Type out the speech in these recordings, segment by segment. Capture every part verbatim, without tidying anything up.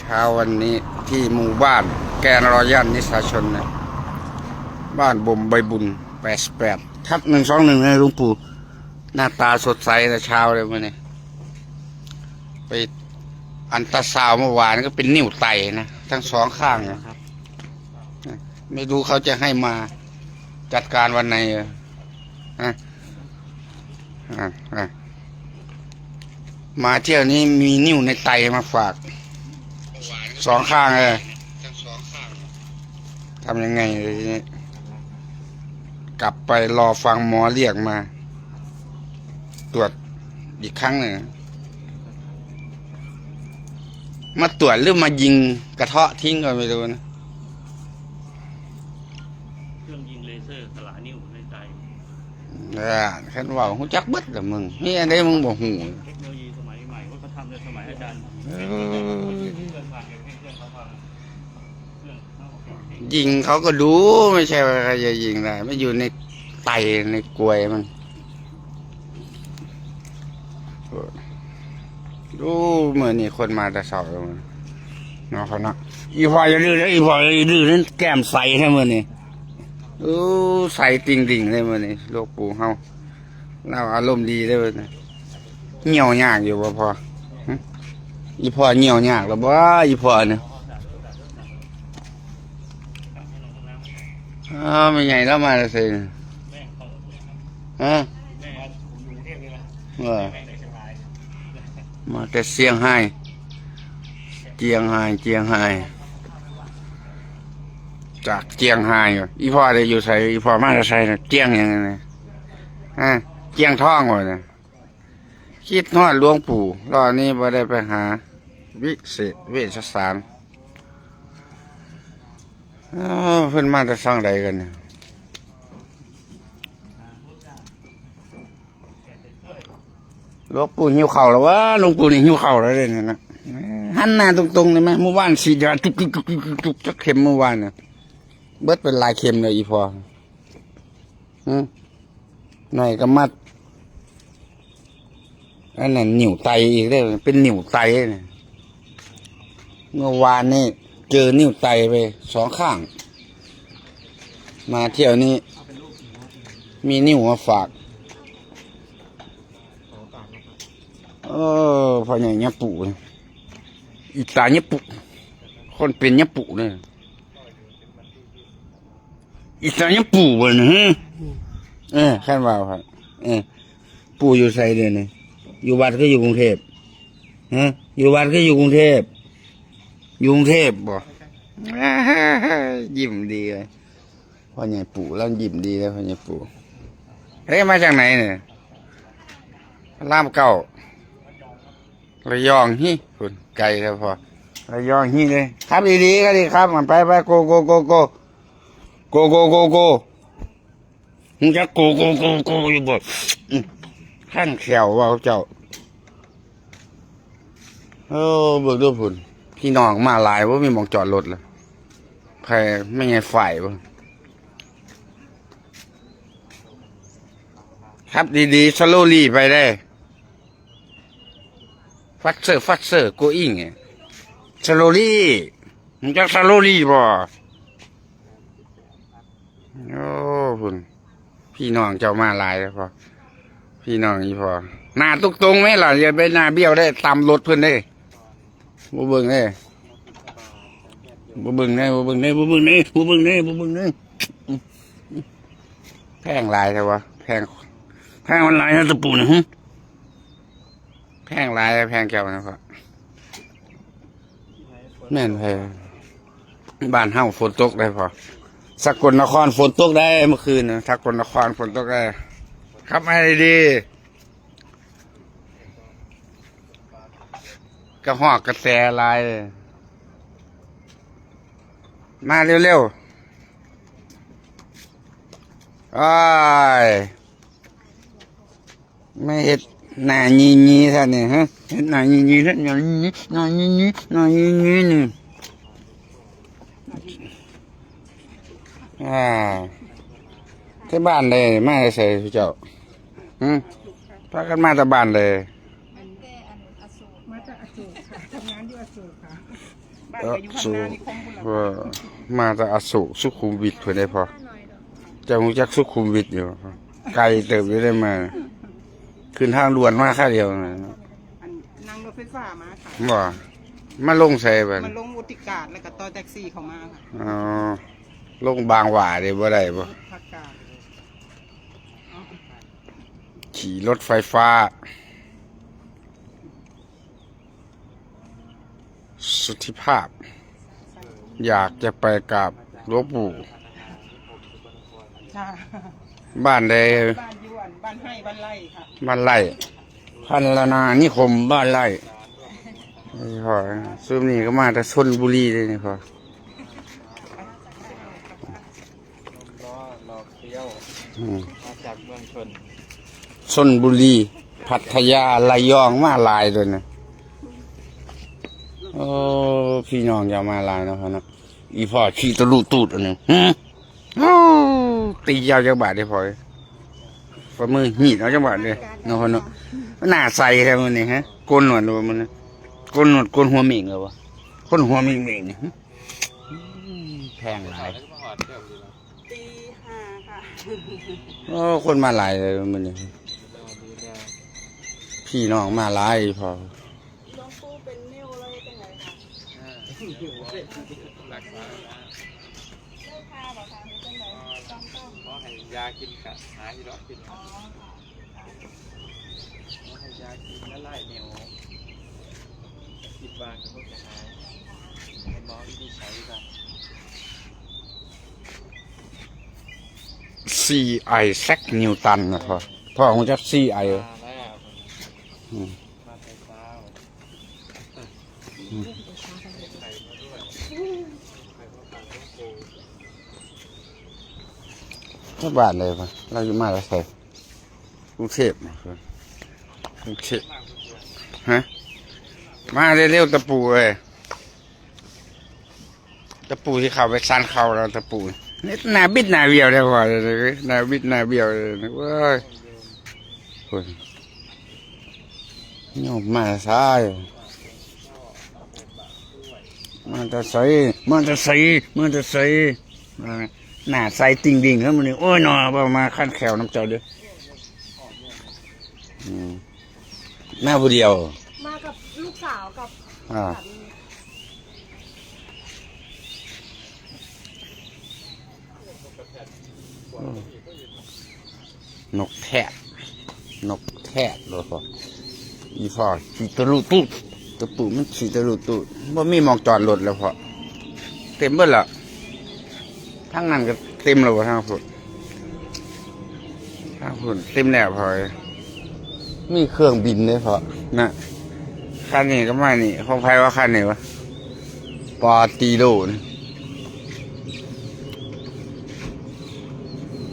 เช้าวันนี้ที่หมู่บ้านแกนรอยัลนิสาชนนะ บ้านบ่มใบบุญ แปดสิบแปดทับหนึ่งสองหนึ่ง นะหลวงปู่ หน้าตาสดใสนะเช้าเลยวันนี้ ไปอันตราซาวด์เมื่อวานก็เป็นนิ่วไตนะ ทั้งสองข้างนะ ไม่รู้เขาจะให้มาจัดการวันไหนเออฮะอ่ะอ่ะมาเที่ยวนี้มีนิ่วในไตมาฝาก สองข้างเลย ทำยังไงเลยทีนี้ กลับไปรอฟังหมอเรียกมา ตรวจอีกครั้งหนึ่ง มาตรวจหรือมายิงกระเทาะทิ้งก็ไม่รู้นะ เครื่องยิงเลเซอร์สลายนิ่วในไต อ่า คันเว้าฮู้จักเบิดล่ะมึง มีอันใดมึงบ่ฮู้ เทคโนโลยีสมัยใหม่ วัฒนธรรมในสมัยอาจารย์ เออ เครื่องผ่านเครื่องเขาฟัง เครื่องเขาออก ยิงเขาก็ดู ไม่ใช่ว่าใครจะยิงได้ มันอยู่ในไตในกรวยมัน ดูมื้อนี้คนมาแต่เช้าแล้วเนาะครับเนาะ อีพ่ออย่าดื้อเด้อ อีพ่ออย่าดื้อเด้อ แก้มใสแท้มื้อนี้ โอ้ ใสติ่งๆเลยมื้อนี้ หลวงปู่เฮา ลาวอารมณ์ดีเลยมื้อนี้ เหี่ยวยากอยู่บ่พ่อ หึ อีพ่อเหี่ยวยากแล้วบ่ อีพ่อเนี่ย อ้าว แม่ใหญ่ลาวมาแต่ไสเนี่ย ฮะ เออ มาแต่เซี่ยงไฮ้ เจียงไฮ้ เจียงไฮ้ จากเจียงไฮ้ อีพ่อได้อยู่ไส อีพ่อมาแต่ไสน่ะ เจียงหยังเนี่ย ฮะ เจียงทองบ่เนี่ย คิดฮอดหลวงปู่ รอบนี้บ่ได้ไปหา วิเศษเวชสาร อ้าว เพิ่นมาแต่ทางใดกันเนี่ย หลวงปู่หิวข้าวแล้ววะ หลวงปู่นี่หิวข้าวแล้วเด้เนี่ยนะ หันหน้าตรงๆเลยไหม เมื่อวานฉีดยาจุกๆๆๆๆ จักเข็มเมื่อวานน่ะ เบิดเป็นหลายเข็มเลยอีพ่อ หึ หน่อยก็มัด อันนั้นนิ่วไตอีกเด้อ เป็นนิ่วไตเนี่ย เมื่อวานนี่เจอนิ่วไตไปสองข้าง มาเที่ยวนี้ มีนิ่วมาฝาก เออ พ่อใหญ่ยะปู่ อีตายะปู่ คนเป็นยะปู่เนี่ย อีตายะปู่บ่เนี่ย ฮะ เออ คันว่าครับ เออ ปู่อยู่ไสเดี๋ยวนี้ อยู่วัดคืออยู่กรุงเทพ ฮะ อยู่วัดคืออยู่กรุงเทพ อยู่กรุงเทพบ่ ยิ้มดีเลย พ่อใหญ่ปู่ แล้วยิ้มดีเลย พ่อใหญ่ปู่ เฮ้ย มาจากไหนเนี่ย พระรามเก้า ระยองฮิ คุณ ไกลแล้วพอ ระยองฮิเลย ครับ ดีๆ ก็ดีครับ มันไปไป โก โก โก โก โก โก โก โก มึงจะโก โก โก โก อยู่บ่ อืม ขั้นแขวเว้าเจ้า เออ เบิ่งดูพุ่น พี่น้องมาหลาย บ่มีหม่องจอดรถเลย ใครไม่ไงฝ่ายบ่ ครับ ดีๆ slowly ไปได้ faster faster going slowly มึงจัก slowly บ่ โอ้ พุ่น พี่น้องเจ้ามาหลายแล้วพอ พี่น้องอีพอ หน้าตรงๆไหมล่ะ อย่าไปหน้าเบี้ยวได้ ตามรถเพิ่นได้ บ่เบิ่งเด้ บ่เบิ่งเด้ บ่เบิ่งเด้ บ่เบิ่งเด้ บ่เบิ่งเด้ บ่เบิ่งเด้ แพงหลายแท้วะ แพง แพงมันหลายนะตะปูนี่ หึ แพงหลาย แพงแก้วนะพ่อ แม่นแพง บ้านเฮาฝนตกได้พ่อ สกลนครฝนตกได้เมื่อคืนนะ สกลนครฝนตกได้ ครับ ไอ้ดี กระหอกกระแสหลายเลย มาเร็วๆ อ้าย ไม่เฮ็ดหน้าหยีๆ ท่านนี่ ฮะ เฮ็ดหน้าหยีๆ ท่าน หน้าหยีๆ หน้าหยีๆ หน้าหยีๆ นี่ อ่า ที่บ้านเลย มาใส่เจ้า หึ พากันมาแต่บ้านเลย มาจากอโศกค่ะ ทำงานอยู่อโศกค่ะ บ้านก็อยู่ข้างหน้านิคมพุ้นล่ะ เออ มาแต่อโศกสุขุมวิทพุ้นเด้พ่อ เจ้ารู้จักสุขุมวิทอยู่ ไกลเติบอยู่ได้มา ขึ้นทางด่วนมาค่าเดียวนะ อันนั่งรถไฟฟ้ามาค่ะ บ่ มาลงไสบัด มาลงวุฒิการแล้วก็ต่อแท็กซี่เข้ามาค่ะ อ๋อ ลงบางหว่าเด้บ่ได้บ่ ผักกาด ขี่รถไฟฟ้า สุทธิภาพ อยากจะไปกราบหลวงปู่ ค่ะ บ้านใด บ้านอยู่อันบ้านไฮ่บ้านไร่ค่ะ บ้านไร่ พัฒนานิคมบ้านไร่ นี่พ่อ ซุมนี้ก็มาแต่ชลบุรีเลยนี่พ่อ ล้อหลอกเที่ยว อืม มาจากเมืองชน ชลบุรี พัทยา ระยอง มาหลายเลยนะ โอ้ พี่น้องอย่ามาหลายเนาะพ่อเนาะ อีพ่อขี้ตะลุตูดอันนี้ หึ โอ้ ตียาวจักบาทเด้อพ่อเอ้ย ฝ่ามือหีดเอาจักบาทเด้อ เนาะพ่อเนาะ หน้าใสแท้มื้อนี้ฮะ โกนหนวดบ่มื้อนี้ โกนหนวด โกนหัวเหม่งแล้วบ่ คนหัวเหม่งๆนี่ หึ แพงหลาย ตีห้าค่ะ โอ้ คนมาหลายเลยมื้อนี้ พี่น้องมาหลายพ่อ หลวงปู่เป็นนิ้วแล้วเป็นไงคะ รักษา ได้ทาบ่คะหรือเป็นไง ต้องต้อง ขอให้ยากินกะหายอยู่ดอกกิน อ๋อค่ะ ขอให้ยากินละลายเหนียว คิดว่าก็คงจะหาย ให้หมอวินิจฉัยก่อน ซี ไอ แซค นิวตันนะพ่อ พ่อรู้จัก ซี ไอ มาแล้ว อืม มาแต่เช้า อืม ไข่มาด้วย ไข่มาฝากหลวงปู่ จักบ้านใดวะ เราอยู่มาแต่ไส กรุงเทพฯ กรุงเทพฯ ฮะ มาเร็วๆ ตะปู่เอ้ย ตะปู่ที่เข้าไปซานเขาแล้ว ตะปู่ นี่หน้าบิดหน้าเบี้ยวเลยพ่อ หน้าบิดหน้าเบี้ยวเลย เว้ย โอ้ย โยมมาแต่ไส มาแต่ไส มาแต่ไส มาแต่ไส หน้าใสติ่งดิ่งครับมื้อนี้ โอ้ย เนาะ บ่มาคันแข้วนำเจ้าเด้อ อืม มาผู้เดียว มากับลูกสาวกับ อ่า สามี อืม นกแทด นกแทดเลยพ่อ อีพ่อขี้ตะลุตูด ตะปูมันขี้ตะลุตูด บ่มีหม่องจอดรถแล้วพ่อ เต็มเบิดแล้ว ทางนั้นก็เต็มแล้วบ่ ทางพุ้น ทางพุ้นเต็มแล้วพ่อเอ้ย มีเครื่องบินเด้พ่อ นะ คันนี้ก็มานี่ ของไผวะคันนี้วะ ปาติโลนะ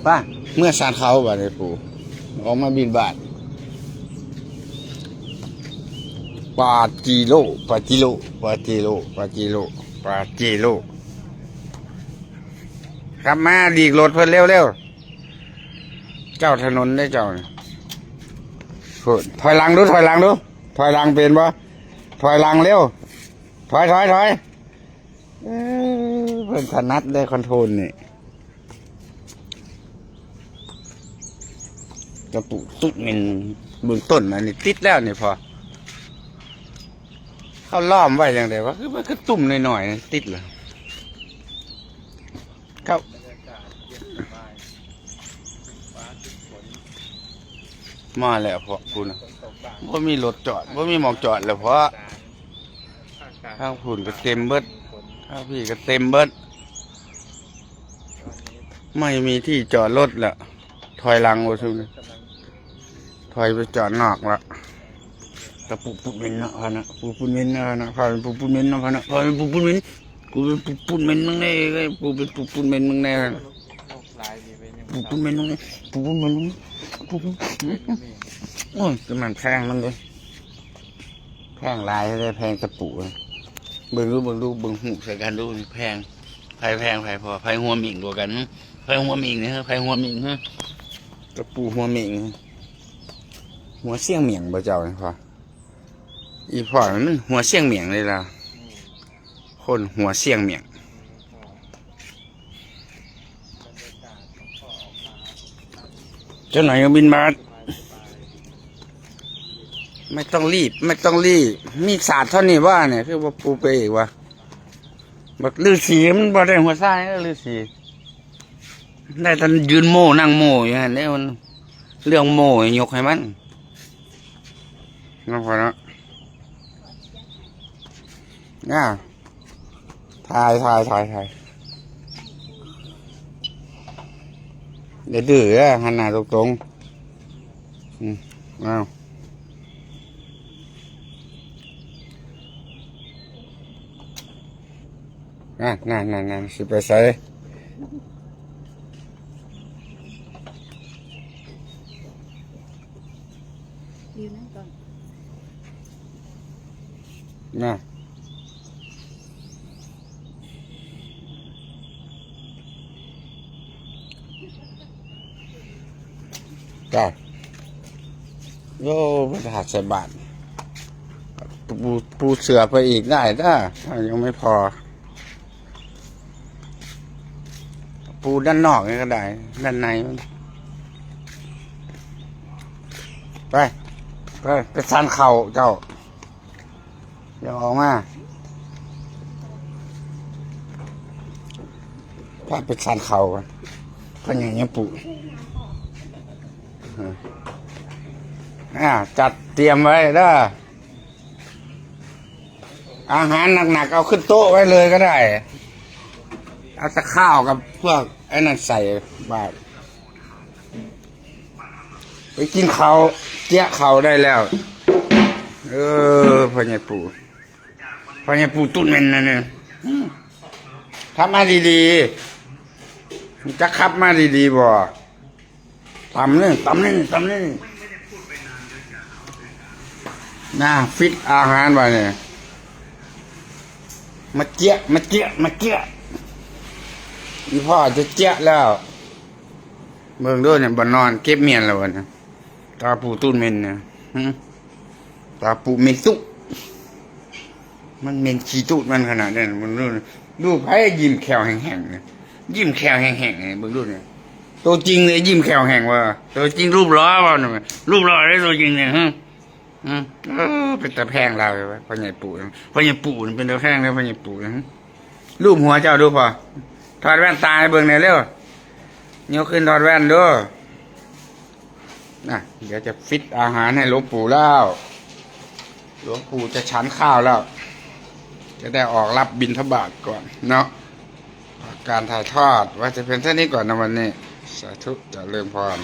ไป เมือซานเขาบัดนี้ปู่ ออกมาบิณฑบาต ปาจิโล ปาจิโล ปาจิโล ปาจิโล ปาจิโล ขับมาหลีกรถเพิ่นเร็วๆ เจ้าถนนเด้อเจ้านี่ พุ้น ถอยหลังดู ถอยหลังดู ถอยหลังเป็นบ่ ถอยหลังเร็ว ถอย ถอย ถอย เอ้ย เพิ่นถนัดเลยคอนโทรลนี่ กระปุกตุ๊ดนี่เบื้องต้นอันนี้ติดแล้วนี่พ่อ เขาล้อมไว้จั่งใดวะ คือมันคือตุ่มน้อยๆ ติดแล้ว ครับ มาแล้วพ่อพุ้นนะ บ่มีรถจอด บ่มีหม่องจอดแล้วพ่อ ทางพุ้นก็เต็มเบิด ทางพี้ก็เต็มเบิด ไม่มีที่จอดรถแล้ว ถอยหลังว่าซั่น ถอยไปจอดนอกละ ตะปูปูดเหม็นเนาะพ่อเนาะ ปูปูดเหม็นเนาะพ่อเนาะ พ่อเป็นปูปูดเหม็นเนาะพ่อเนาะ พ่อเป็นปูปูดเหม็น กูเป็นปูปูดเหม็นมึงแน่เว้ย กูเป็นปูปูดเหม็นมึงแน่ ปูปูดเหม็นมึงแน่ ปูปูดเหม็นมึงแน่ ปูปูด โอ้ย แต่มันแพงมันเลย แพงหลายเลย แพงตะปู เบิ่งดู เบิ่งดู เบิ่งฮูบใส่กันดู แพง ไผแพง ไผพ่อ ไผหัวหมิ่งกว่ากัน ไผหัวหมิ่งเนี่ย ไผหัวหมิ่งฮะ ตะปูหัวหมิ่ง หัวเสี่ยงเหมี่ยงบ่เจ้านี่พ่อ อีพ่อมันหัวเสี่ยงเหมี่ยงเลยล่ะ อืม คนหัวเสี่ยงเมียง เจ้าหน่อยก็บินมา ไม่ต้องรีบ ไม่ต้องรีบ มีศาสตร์เท่านี้ว่าเนี่ย คือว่าปูไปอีกวะ บักฤๅษีมันบ่ได้หัวไส้ฤๅษี ได้แต่ยืนโม่นั่งโม่อยู่นั่นแหละมัน เรื่องโม่ยกให้มัน นั่นพอเนาะ อ่า ถ่าย ถ่าย ถ่าย ถ่าย อย่าดื้อเด้อ หันหน้าตรงๆ อืม เอา นั่น นั่น นั่น นั่น สิไปไส อยู่นั่นก่อน น่ะ จ้ะ โอ้ มันหักใส่บาท ปู ปูเสื่อไปอีกได้นะ ยังไม่พอ ปูด้านนอกนี่ก็ได้ ด้านในมัน ไป ไป ไปซันเข่าเจ้า เดี๋ยวออกมา พาไปซันเข่ากัน พ่อใหญ่ยังปู อ่า จัดเตรียมไว้เด้อ อาหารหนักๆ เอาขึ้นโต๊ะไว้เลยก็ได้ เอาแต่ข้าวกับพวกไอ้นั่นใส่บาตร ไปกินเขาว เจ๊ยะเขาวได้แล้ว เออ พ่อใหญ่ปู่ พ่อใหญ่ปู่ตุ้นเมนนะเนี่ย อืม ขับมาดีๆ จะขับมาดีๆบ่ ตำนี่ ตำนี่ ตำนี่ นะ ฟิตอาหารไปเนี่ย มาเจ๊ยะ มาเจ๊ยะ มาเจ๊ยะ อีพ่อจะเจ๊ยะแล้ว เบิ่งด้วยเนี่ย บ่นอนเก็บเมียนแล้ววะเนี่ย ตาปูตุ้นเมนเนี่ย หึ ตาปูเมนตุ มันเมนขี้ตูดมันขนาดนั้น มันดู ดูไผยิ้มแข้วแห้งๆเนี่ย ยิ้มแข้วแห้งๆเนี่ย เบิ่งดูเนี่ย ตัวจริงเลยยิ้มแข้วแห้งว่ะ ตัวจริงรูปหล่อว่ะเนี่ย รูปหล่อเลยตัวจริงเนี่ย ฮะ อืม เออ เป็นตาแพงเราเลยวะ พ่อใหญ่ปู่นะ พ่อใหญ่ปู่นะ เป็นตาแพงเลย พ่อใหญ่ปู่นะ รูปหัวเจ้าดูพอ ถอดแว่นตาให้เบิ่งหน่อยเร็ว ยกขึ้นถอดแว่นดู นะ เดี๋ยวจะฟิตอาหารให้หลวงปู่แล้ว หลวงปู่จะฉันข้าวแล้ว จะได้ออกรับบิณฑบาตก่อนเนาะ การถ่ายทอดว่าจะเป็นเท่านี้ก่อนนะวันนี้ สาธุ เจริญพร